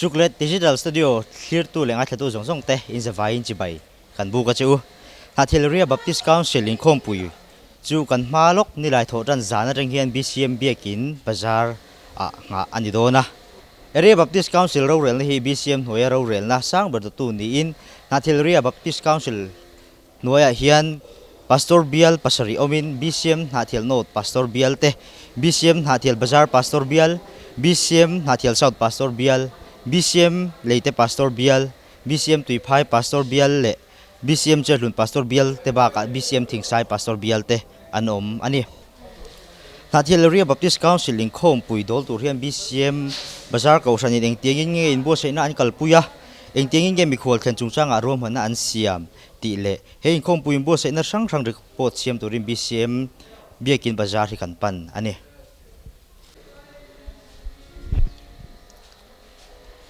Suklet Digital Studio thlirtu leh ngaithlatu zawng zawng te inzavaiin chibai kan buk a che u. Hnathilria Baptist Council inkhawmpui chu kan hma lawk nilai thawh tan zan atang hian BCM Biakin Bazar ah nghah a ni dawn a. Area Baptist Council rorelna hi BCM hnuaia rorelna sang ber dawttu niin Hnathilria Baptist Council hnuaiah hian Pastor Bial pasarih awmin BCM Hnahthial North Pastor Bial te, BCM Hnahthial Bazar Pastor Bial, BCM Hnahthial South Pastor Bial, BCM Leite Pastor Bial, BCM Tuiphai Pastor Bial leh BCM Cherhlun Pastor Bial te bakah BCM Thingsai Pastor Bial te an awm a ni. Hnahthial Area Baptist Council inkhawmpui dawl tur hian BCM Bazar Kohhranin engtiangin nge inbuatsaihna an kalpui a, engtiangin nge mikhual thlen chungchangah ruahmanna an siam tih leh he inkhawmpui inbuatsaihna hrang hrang report siam turin BCM Biakin Bazar hi kan pan a ni.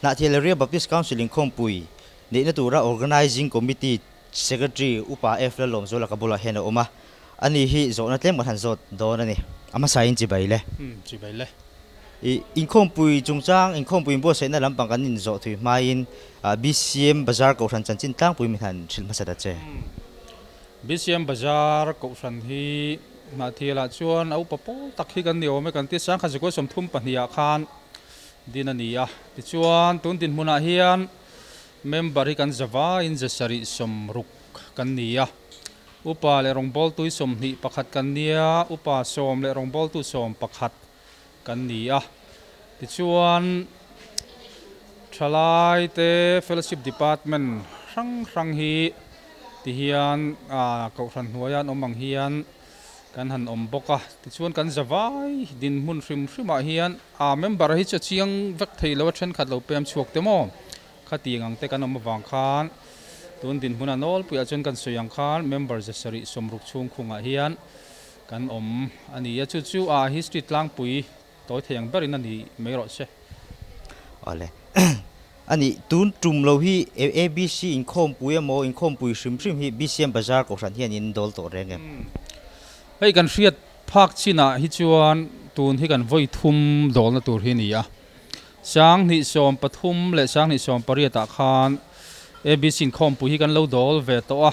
Hnahthial Area Baptist Council inkhawmpui neihna tura Organising Committee Secretary Upa F Lalawmzuala ka bulah hian a awm a, ani hi zawhna tlem kan han zawt dawn a ni. A hmasain chibai le. Umm, chibai le. I inkhawmpui chungchang, inkhawmpui inbuatsaihna lampang kan inzawh thui hmain BCM Bazar Kohhran chanchin tlangpui min han hrilh hmasa ta che. Umm, BCM Bazar Kohhran hi Hnahthialah chuan a upa pawl tak hi kan ni awm e kan ti a, sangkhat zikua 32 ah khan din a ni a. Tichuan, tun dinhmunah hian Member hi kan zavaiin ze 76 kan ni a, upa leh rawngbawltu hi 21 kan nia, upa 10 leh rawngbawltu 11 kan ni a. Tichuan, thalaite Fellowship Department hrang hrang hi tihian kohhran hnuaia an awm ang hian kan han awm bawk a. Tichuan, kan zavai dinhmun hrim hrimah hian a member hi chu a chiang vek thei lo a, thenkhat lo pem chhuak te maw? Khatiang ang te kan awm avang khan tun dinhmuna nawlpuiah chuan kan sawi ang khan member 760 chhung khungah hian kan awm a ni a, chu chu a history tlangpui tawi thei ang berin a ni mai rawh se. Awle. A nih, tun tum lo hi ABC inkhawmpui emaw inkhawmpui hrim hrim hi BCM Bazar Kohhran hian in dawl tawh reng em? Hei kan hriat phak chinah hi chuan tun hi kan vawi thum dawlna tur hi a ni a. 2013 leh 2018 ah khan ABC inkhawmpui hi kan lo dawl ve tawh a.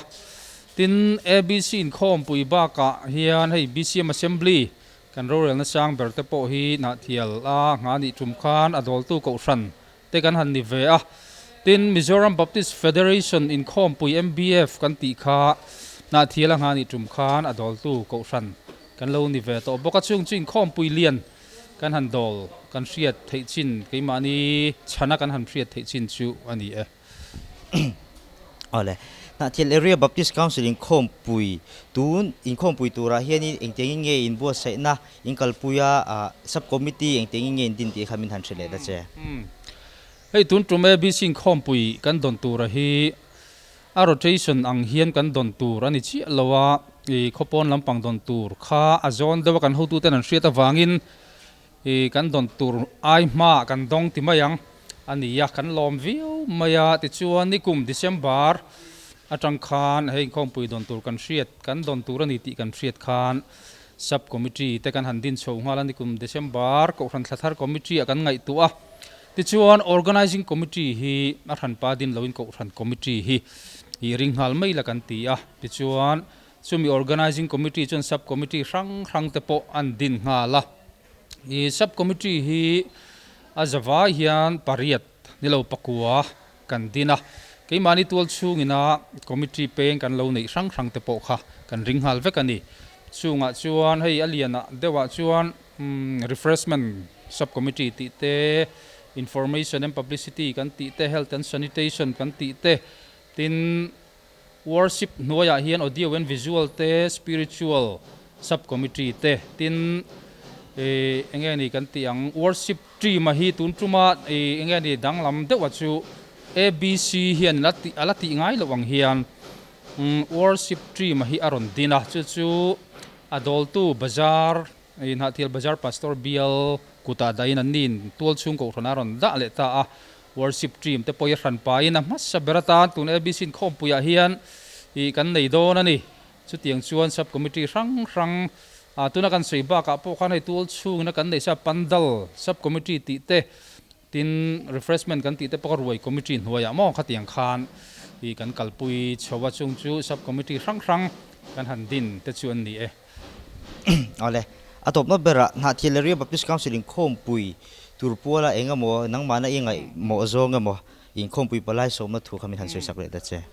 Tin, ABC inkhawmpui bakah hian hei BCM Assembly kan rorelna sang ber te pawh hi Hnahthial a ngha nih tum khan a dawltu kohhran te kan han ni ve a. Tin, Mizoram Baptist Federation inkhawmpui MBF kan tih kha Hnahthial a ngha nih tum khan a dawltu kohhran kan lo ni ve tawh bawk a. Chung chu inkhawmpui lian kan han dawl kan hriat theih chin, keimahni chhana kan han hriat theih chin chu a ni e. Awle, Hnahthial Area Baptist Council inkhawmpui tun inkhawmpui turah hianin engtiangin nge inbuatsaihna in kalpui a, sub committee engtiangin nge in din tih kha min han hre leh ta che. Hei tun tum ABC inkhawmpui kan dawn tura hi a rotation ang hian kan dawn tur a ni chiah lo a, i khawpawn lampang dawn tur kha a zawn deuh a kan hotuten an hriat avangin i kan dawn tur ai hmaah kan dawng ti mai ang a ni a, kan lawm viau mai a. Tichuan nikum December atang khan hei inkhawmpui dawn tur kan hriat, kan dawn tur a ni tih kan hriat khan Sub Committee te kan han din chho nghal a, nikum December Kohhran Thlathar Committee ah kan ngaihtuah a. Tichuan Organising Committee hi a hranpa din loin Kohhran Committee hi i ring nghal mai la kan ti a. Tichuan chumi Organising Committee chuan Sub Committee hrang hrang te pawh an din nghal a. I Sub Committee hi a zavai hian pariat ni lo pakua kan din a. Keimahni tual chhungina Committee peng kan lo neih hrang hrang te pawh kha kan ring nghal vek a ni. Chungah chuan hei a lianah deuhah chuan Refreshment Sub Committee tih te, Information and Publicity kan tih te, Health and Sanitation kan tih te, tin Worship hnuaiah hian Audio and Visual te, Spiritual Sub Committee te, tin eng nge ni kan tih ang Worship Team a hi tun tuma eng nge ni danglam deuha chu ABC hian a la tih ngai loh ang hian Worship Team a hi a rawn din a, chu chu a dawltu Bazar Hnahthial Bazar Pastor Bial kutah dahin an niin tual chhung kohhran a rawn dah leh ta a. Worship Team te pawh i hran pahin a hmasa ber atan tun ABC inkhawmpuiah hian ih kan nei dawn a ni. Chutiang chuan Sub Committee hrang hrang ah tuna kan sawi bakah pawh khan hei tual chhungina kan neih sa Pandal Sub Committee tih te. Tin, refreshment kan tih te pawh kha ruai committee hnuaiah maw khatiang khan ih kan kalpui chho a, chung chu sub committee hrang hrang kan han din te chu an ni e. Awle, a tawpna berah Hnahthial Area Baptist Council inkhawmpui tur puala eng emaw nangmahna i ngaihmawh zawng emaw inkhawmpui palai sawmna thu kha min han sawisak leh ta che.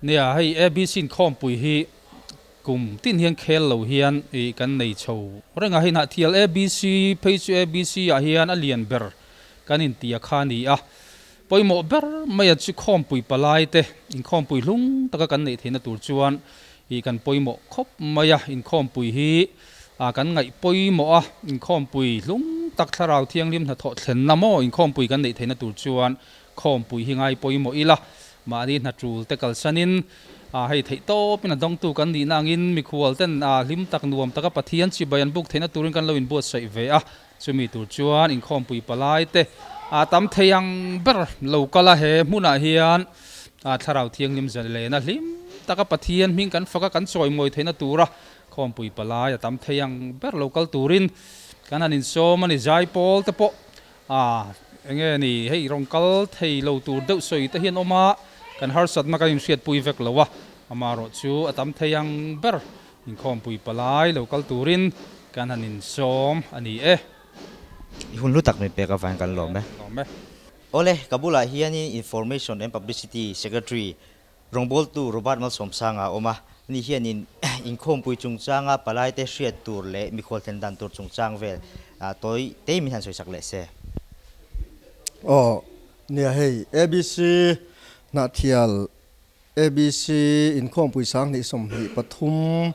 Nia, hei ABC inkhawmpui hi Kum tin hian khel lo hian ih kan nei chho reng a, hei Hnahthial ABC phei chu ABC ah hian a lian ber kan intia kha a ni a, pawimawh ber mai a chu khawmpui palai te inkhawmpui hlung taka kan neih theihna tur chuan ih kan pawimawh khawp mai a, inkhawmpui hi ah kan ngaih pawimawh a, inkhawmpui hlung tak thlarau thianghlim hnathawh thlenna maw inkhawmpui kan neih theihna tur chuan Khawmpui hi ngai pawimawh ila, mahni hna tul te kalsanin hei theih tawpin a dawngtu kan nihna angin mikhual ten hlim tak nuam taka Pathian chibai an buk theihna turin kan lo inbuatsaih ve a, chumi tur chuan inkhawmpui palai te tam thei ang ber lo kal a, he hmunah hian Thlarau Thianghlim zalena hlim taka Pathian hming kan fak a, kan chawimawi theihna tura khawmpui palai a tam thei ang ber lo kal turin kan han insawm a ni. Zaipawl te pawh A, enge ni, hei rawn kal thei lo tur deuh sawi te hian awm a, kan harsatna kan inhriatpui vek lo a, amaherawh chu a tam thei ang ber inkhawmpui palai lo kal turin kan han insawm a ni e. I hun hlu tak min pek avangin kan lawm e. Lawm e. Awle, ka bulah hianin Information and Publicity Secretary Rawngbawltu Robert Malsawmsanga a awm a, ani hianin inkhawmpui chungchanga palaite hriat tur leh mikhual thlen dan tur chungchang vel tawi tei min han sawisak leh se. Aw nia hei ABC Hnahthial ABC inkhawmpui 20 23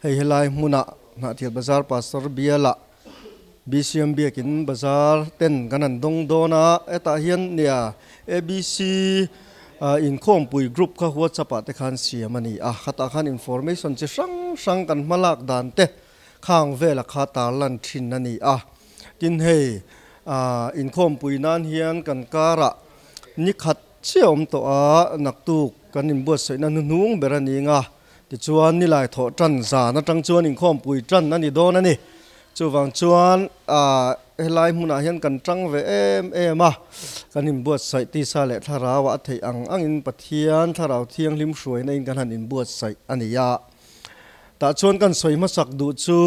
hei helai hmunah Hnahthial Bazar Pastor Biala BCM Biakin Bazar ten kan han dawng dawn a, hetah hian nia ABC inkhawmpui group kha WhatsApp ah te khan siam a ni a, khatah khan information chi hrang hrang kan hma lak dan te khang vela kha tarlan thin a ni a, tin hei inkhawmpui nan hian kan karah ni khat chiah awm tawh a, naktuk kan inbuatsaihna hnuhnung ber a ni nga. Tichuan, nilai thawh tan zan atang chuan inkhawmpui tan a ni dawn a ni. Chuvang chuan helai hmunah hian kan tang ve em em a, kan inbuatsaih tisa leh thlarauah a theih ang angin Pathian Thlarau Thianghlim hruaina in kan han inbuatsaih a ni a. Tah chuan kan sawi hmasak duh chu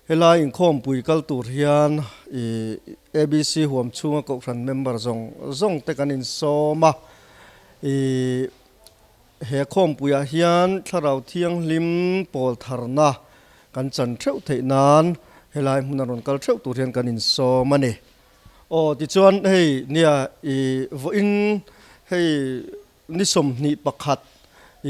helai inkhawmpui kal tur hian ABC huam chhunga Kohhran member zawng zawng te kan insawm a, He khawmpuiah hian Thlarau Thianghlim pawl tharna kan chan theuh theih nan helai hmuna rawn kal theuh tur hian kan insawm a ni. Aw tichuan hei nia i vawiin hei ni 21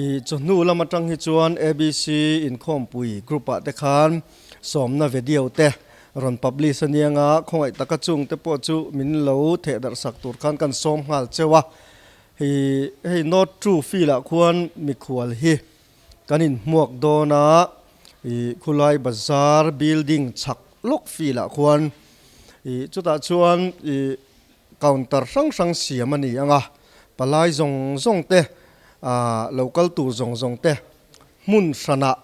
i chawhnu lam atang hi chuan ABC inkhawmpui group ah te khan sawmna video te rawn publish a nianga khawngaih taka chung te pawh chu min lo thehdarh sak tur khan kan sawm nghal cheu a. Hei hei North True field ah khuan mikhual hi kan inhmuak dawn a, ih khulai bazar building chhak lawk field ah khuan ih chutah chuan ih counter hrang hrang siam a ni ang a, palai zawng zawng te ah lo kal tur zawng zawng te hmun hranah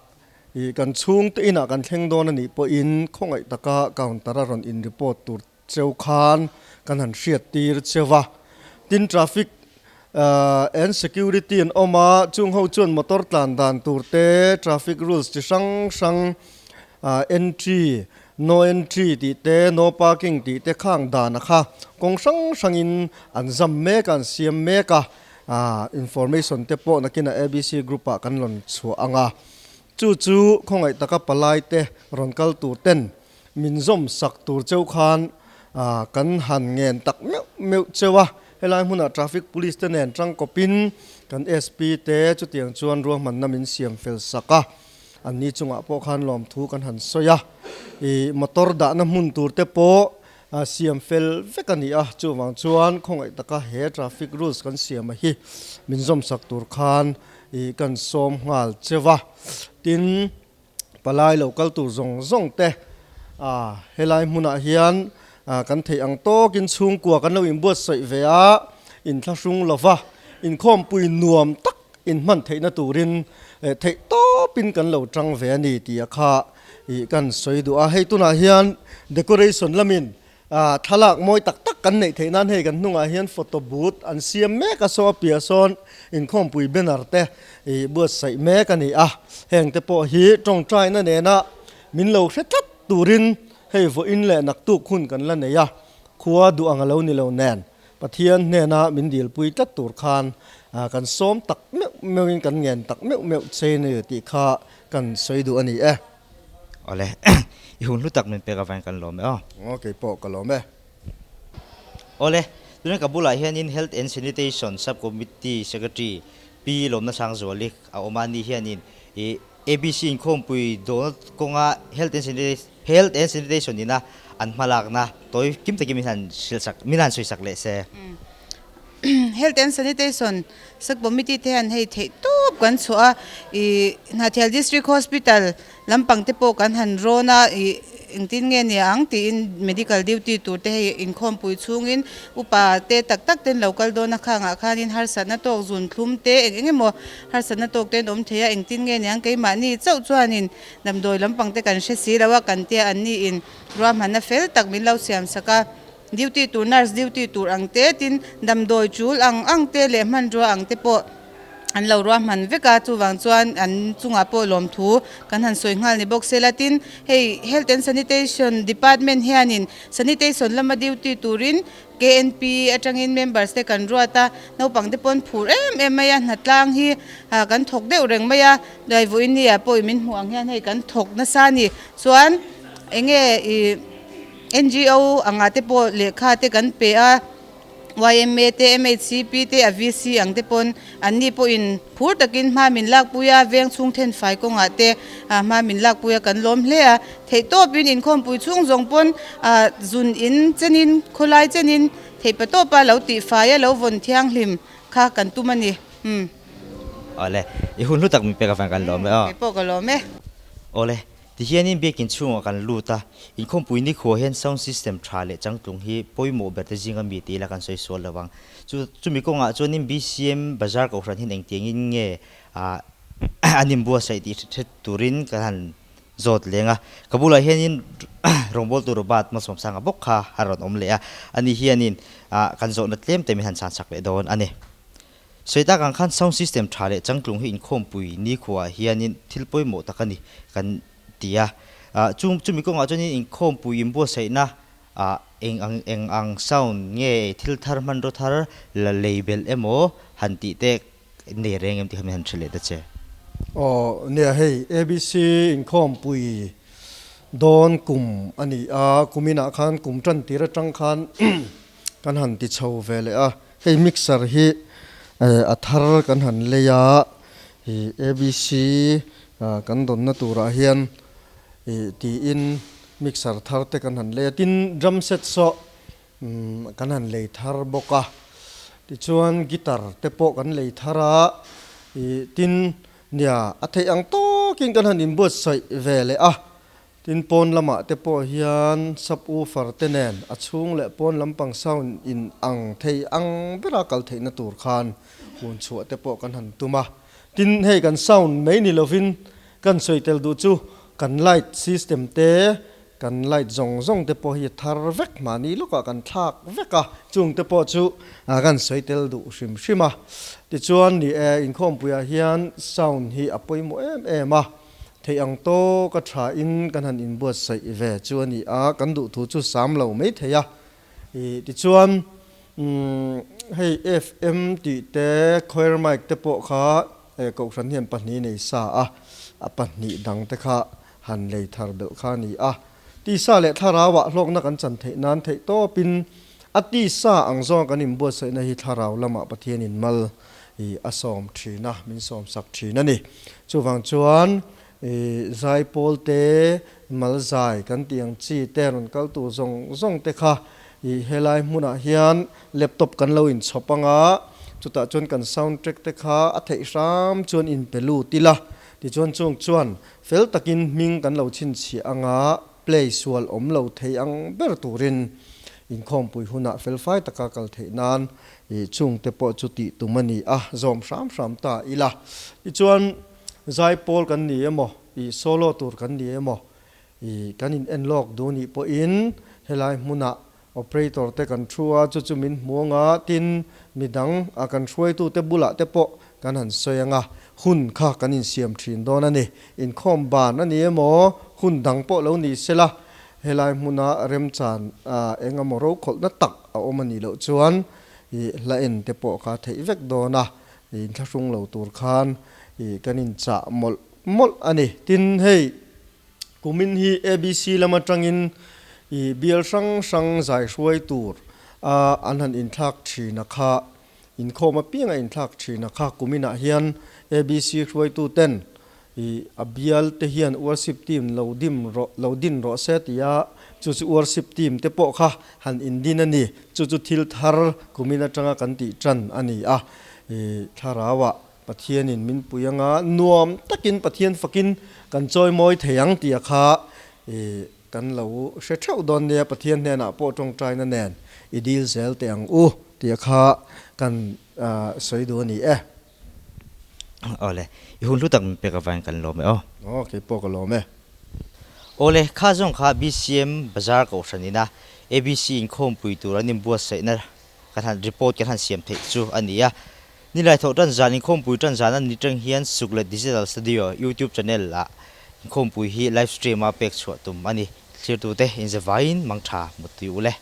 ih kan chhungte inah kan thleng dawn a nih pawhin khawngaih taka counter a rawn in report tur Cheu khan kan han hriat tir cheu va. Tin traffic and security an awm a, chung ho chuan motor tlan dan tur te, traffic rules chi hrang hrang entry, no entry tih te, no parking tih te khang dan a kha kawng hrang hrangin an zam mek a, an siam mek a, information te pawh nakinah ABC group ah kan rawn chhuah ang a. Chu chu khawngaih taka palai te rawn kal tur ten Min zawm sak tur cheu khan kan han ngen tak meuh meuh cheu a, helai hmunah traffic police te nen tangkawpin kan SP te chutiang chuan ruahmanna min siam fel sak a, anni chungah pawh khan lawmthu kan han sawi a, ih motor dahna hmun tur te pawh siam fel vek a ni a, chuvang chuan khawngaih taka he traffic rules kan siam a hi min zawm sak tur khan ih kan sawm nghal cheu a, tin. Palai lo kal tur zawng zawng te helai hmunah hian kan theih ang tawkin chhungkua kan lo inbuatsaih ve a, inthlahrung lova inkhawmpui nuam tak inhman theihna turin theih tawpin kan lo tang ve a ni tih a kha kan sawi duh a. Hei tunah hian decoration lamin Thlalak mawi tak tak kan neih theih nan hei kan hnungah hian photo booth an siam mek a, saw a piah sawn inkhawmpui banner te ih buatsaih mek a ni a, heng te pawh hi tawngtaina nena min lo hre tlat turin hei vawiin leh naktuk hun kan la nei a, khua duh ang a lo ni lo nen Pathian hnena min dilpui tlat tur khan kan sawm tak meuh meuhin kan ngen tak meuh meuh che ni tih kha kan sawi duh a ni e. Awle, i hun hlu tak min pek avangin kan lawm e aw. Aw, kei pawh ka lawm e. Awle, tuna ka bulah hianin Health and Sanitation Sub-Committee Secretary Pi Lawmna Sangzuali a awm a, ni hianin i ABC inkhawmpui dawhna kawnga Health and Health and Sanitation ina an hmalakna tawi kim takin min han hrilhsak, min han sawisak leh se. Health and Sanitation Sub-Committee te hian hei theih tawp kan chhuah a, ih Hnahthial District Hospital lampang te pawh kan han rawn a, ih engtin nge ni ang tiin medical duty tur te hei inkhawmpui chhungin upa te tak tak ten lo kal dawn a, khangah khanin harsatna tawk zun thlum te eng eng emaw harsatna tawk ten awm thei a, engtin nge ni ang keimahni chauh chuanin damdawi lampang te kan hre si lo a, kan tia anni in ruahmanna fel tak min lo siam sak a. Duty tur nurse duty tur ang te tin damdawi chul ang ang te leh hmanrua ang te pawh an lo ruahman vek a, chuvang chuan an chungah pawh lawmthu kan han sawi nghal ni bawk sela tin hei Health and Sanitation Department hianin sanitation lama duty turin KNP atangin members te kan ruat a, naupang te pawh an phur em em mai a, hnatlang hi kan thawk deuh reng mai a, daivuin ni ah pawh min hmuh ang hian hei kan thawk nasa a ni, chuan enge ih. NGO anga te pawh lehkha te kan pe a, yma te, MHCP te, a VC ang te pawn anni pawhin phur takin hma min lakpui a, veng chhung then fai kawngah te hma min lakpui a kan lawm hle a. Theihtawpin inkhawmpui chhung zawng pawn zun in chenin khawlai chenin theihpa tawpa lo tihfai a lo vawn thianghlim kha kan tum a ni. Umm. Awle, i hun hlu tak min pek avang kan lawm e aw. Kei pawh ka lawm e. Awle, Tihianin biakin chhungah kan lut a, inkhawmpui nikhua hian sound system tha leh changtlung hi pawimawh ber te zinga mi ti ila kan sawi sual lo ang. Chu chumi kawngah chuanin BCM Bazar Kohhran hian engtiangin nge an inbuatsaih tih hre turin kan han zawt leng a. Ka bulah hianin rawngbawltu Robert Malsawmsanga bawk kha a rawn awm leh a, ani hianin kan zawhna tlem te min han chhanchak leh dawn a ni. Sawi tak ang khan sound system tha leh changtlung hi inkhawmpui nikhua hianin thil pawimawh tak a ni kan ti a. Chung chumi kawngah chuanin inkhawmpui inbuatsaihna ah eng ang eng ang sound nge thil thar hmanraw thar la lei belh emaw han tih te nei reng em tih kha min han hre leh ta che. Aw nia hei ABC inkhawmpui dawn kum a ni a, kuminah khan kum tan tir atang khan kan han ti chho ve leh a. Hei mixer hi a thar kan han lei a, ih ABC kan dawnna turah hian ih tiin mixer thar te kan han lei a, tin drum set saw kan han lei thar bawk a, tichuan guitar te pawh kan lei thar a, ih tin nia a theih ang tawkin kan han inbuatsaih ve leh a. Tin, pawn lamah te pawh hian subwoofer te nen a chhung leh pawn lampang sound in ang thei ang bera kal theihna tur khan hun chhuah te pawh kan han tum a. Tin, hei kan sound mai ni lovin kan sawi tel duh chu kan light system te, kan light zawng zawng te pawh hi a thar vek mahni lawkah kan thlak vek a, chung te pawh chu kan sawi tel duh hrim hrim a. Tichuan, ni e, inkhawmpuiah hian sound hi a pawimawh em em a. Theih ang tawk a tha in kan han inbuatsaih ve chu a ni a, kan duh thu chu sam lo mai thei a. Ih tichuan hei FM tih te choir mic te pawh kha kohhran hian pahnih nei sa a, a pahnih dang te kha han lei thar belh kha a ni a. Tisa leh thlarau ah hlawkna kan chan theih nan theih tawp in a tisa ang zawng kan inbuatsaihna hi thlarau lamah Pathian in mal i a sawm thin a, min sawm sak thin a ni. Chuvang chuan i zaipawl te, malzai kan tih ang chi te rawn kal tur zawng zawng te kha i helai hmunah hian laptop kan lo inchhawp ang a, chutah chuan kan sound track te kha a theih hram chuan inpe lut ila, tichuan chung chuan fel takin hming kan lo chhinchhiah ang a, play sual awm lo thei ang ber turin inkhawmpui hunah felfai taka kal theih nan Ih chungte pawh chu tih tum a ni a, zawm hram hram ta ila. Tichuan zaipawl kan ni emaw, ih solo tur kan ni emaw, ih kan in en lawk duh nih pawhin helai hmunah Operator te kan thu a, chu chu min hmu anga, tin midang a kan hruaitute bulah te pawh kan han sawi anga, hun kha kan insiam thin dawn a ni. Inkhawm ban a ni emaw, hun dang pawh lo ni sela, helai hmuna remchan eng emaw rokhawlhna tak a awm a nih loh chuan i hla en te pawh kha theih vek dawn a, inthlahrung lo tur khan i kan inchah mawlh mawlh a ni. Tin, hei kumin hi ABC lam atangin i bial hrang hrang zai hruai tur a an han inthlak thin a kha, inkhawm apiang a inthlak thin a kha kuminah hian ABC hruaitu ten I a bial te hian worship team lo dim rawh, lo din rawh se tia chu chu worship team te pawh kha han indin a ni. Chu chu thil thar kumin atanga kan tih tan a ni a. I thlarauah Pathianin min pui anga nuam takin Pathian fakin kan chawi mawi thei ang tia kha i kan lo hre theuh dawn nia Pathian hnenah pawh tawngtaina nen i dil zel teh ang u tia kha kan sawi duh a ni e. Awle, i hun hlu tak min pek avangin kan lawm e aw. Aw, kei pawh ka lawm e. Awle, kha zawng kha BCM Bazar Kohhran ina ABC inkhawmpui tur an inbuatsaihna kan han report kan han siam theih chu a ni a. Nilai thawh tan zan inkhawmpui tan zan a ni tang hian Suklet Digital Studio YouTube channel ah inkhawmpui hi live stream a pek chhuah tum a ni. Thlirtute inzavaiin mangtha mutui ule.